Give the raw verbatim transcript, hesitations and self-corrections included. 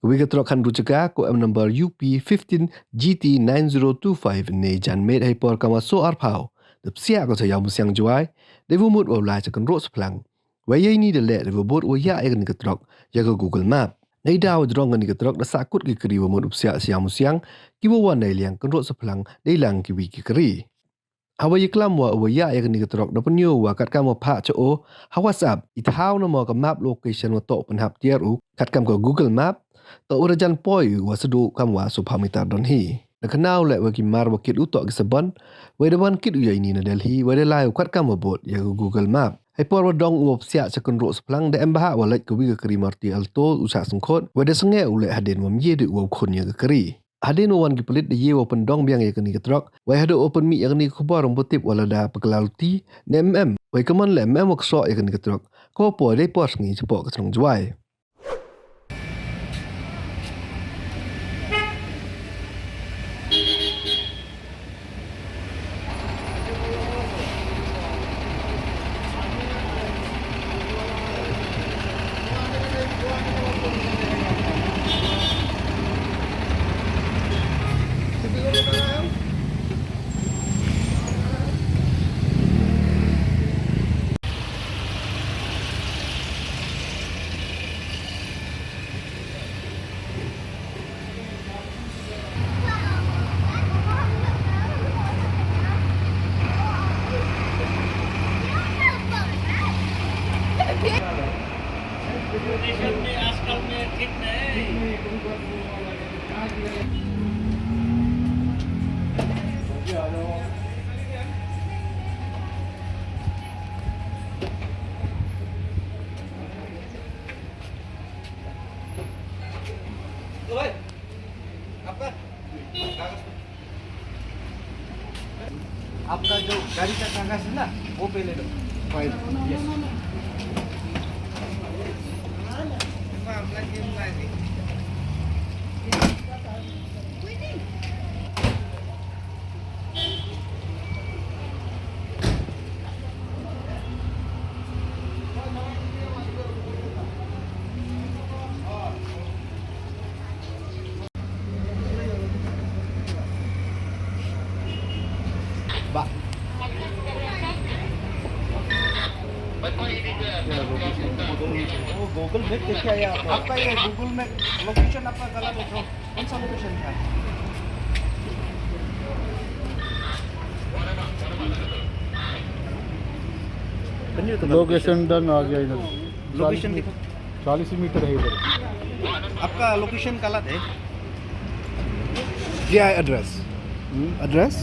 Ka wi ka truck khadynru chaka ko em number U P fifteen G T nine zero two five ne jan miet heipor kamwa soo arphaw da psiah ko cha Iawmusiang Jowai, deiwa mut wow lai cha Kynroh Saphlang. Wei ya ini da leh deiwa bud wow yah ya kani ka truck ya ka Google Map. Neidaw wa jrong kani ka truck da sahkut ki kari wa mut u psiah cha Iawmusiang, kiwa wan neiliang Kynroh Saphlang deilang kiwi ki kari. Hawa yaklam wa uwa yah ya kani ka truck da pynyoo wa katkam wa phah cha o ha WhatsApp, i thaw namo ka map location wa toh pynhap tiar u katkam ka Google Map, toh u da jan poi u wa sdooh kamwa soo phaw meter don hi. Da khana u leh wa ki mar wa kit u toh ki sabon, wei da wan kit u ya ini na Delhi, wei da lai u katkam wa bud ya ka Google Map. Heipor wa dong u wow psiah cha Kynroh Saphlang da em bha wa lait ka wi ka kari Maruti Alto u sah sngkhot, wei da sangeh u leh hadien wa ym ye de u wow khun ya ka kari. Hadien wa wan ki pulit da ye wow pyndong biang ya kani ka truck, wei hadooh wow pynmih ya kani ka khubor ym pu tip wa lada pynkhlaw luti ne ym em, wei kamon leh ym em wa ksoh ya kani ka truck kawa poi dei por sngi chapoh ka chnong Jowai. आपका जो गाड़ी का कागज है ना, वो पहले दो। फाइल। यस। वो गूगल मैप देखिए, ये आपका, आपका ये गूगल मैप लोकेशन आपका गलत है, जो कौन सा लोकेशन था? लोकेशन डन आ गया इधर। लोकेशन दिखा। चालीस ही मीटर है इधर। आपका लोकेशन गलत है। क्या है एड्रेस? हम्म? एड्रेस?